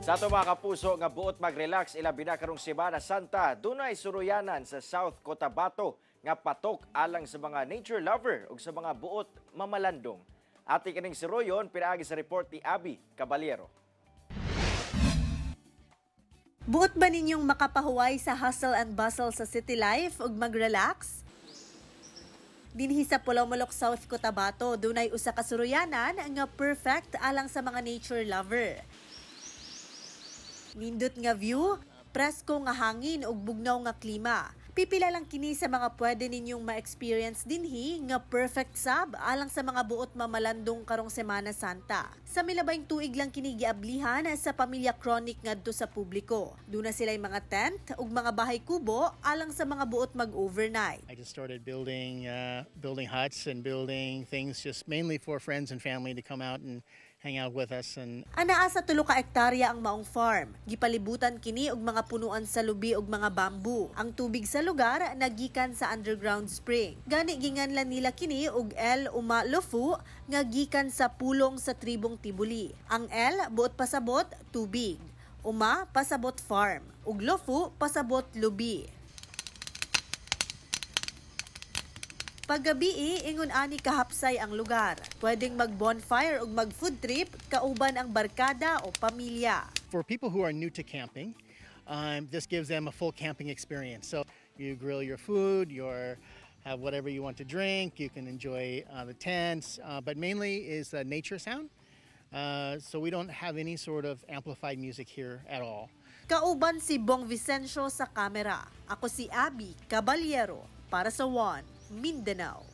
Sa ato mga kapuso nga buot mag-relax ilabi na karong Semana Santa, dunay suruyanan sa South Cotabato nga patok alang sa mga nature lover ug sa mga buot mamalandong. Ati kining siruyon pinaagi sa report ni Abby Caballero. Buot ba ninyong makapahuway sa hustle and bustle sa city life ug mag-relax? Dinhi sa Polomolok, South Cotabato, dunay usa ka suruyanan nga perfect alang sa mga nature lover. Nindot nga view, presko nga hangin ug bugnaw nga klima. Pipila lang kini sa mga pwede ninyong ma-experience dinhi nga perfect sab alang sa mga buot mamalandong karong Semana Santa. Sa milabayng tuig lang kini giablihan sa pamilya Chronic ngadto sa publiko. Duna sila'y mga tent ug mga bahay kubo alang sa mga buot mag-overnight. I just started building huts and building things just mainly for friends and family to come out and hang out with us and Anaa sa 3 ka hektarya ang maong farm. Gipalibutan kini og mga punuan sa lubi ug mga bamboo. Ang tubig sa lugar nagikan sa underground spring. Gani ginganlan nila kini og El Uma Lufu nga gikan sa pulong sa tribong Tibuli. Ang El buot pasabot tubig. Uma pasabot farm ug Lufu pasabot lubi. Paggabii, ingon ani kahapsay ang lugar. Pwedeng mag-bonfire ug mag-food trip kauban ang barkada o pamilya. For people who are new to camping, this gives them a full camping experience. So you grill your food, you have whatever you want to drink, you can enjoy the tents, but mainly is the nature sound. So we don't have any sort of amplified music here at all. Kauban si Bong Vicencio sa kamera. Ako si Abby Caballero para sa One Mindanao.